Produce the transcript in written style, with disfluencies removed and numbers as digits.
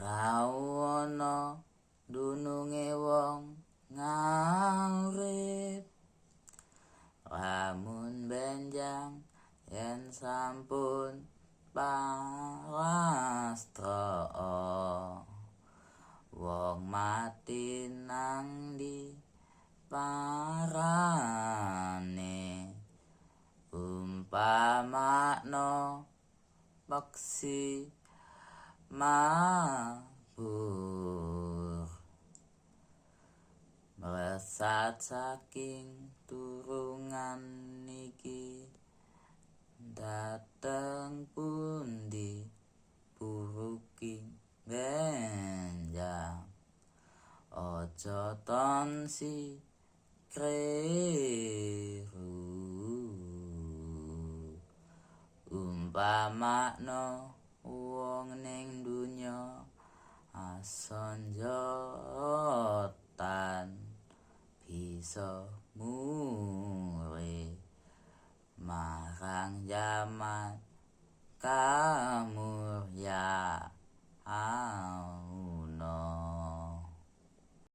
Tau ana dununge wong ngaurip, lamun benjang yen sampun parastra, wong mati nang ndi parane, umpamakno peksi mabur. Mlesat saking turungan niki dhateng pundi puruking benjang, aja tonsi kleru, umpamakno wong ning donya asonjotan bisa mure marang jaman kamuryan.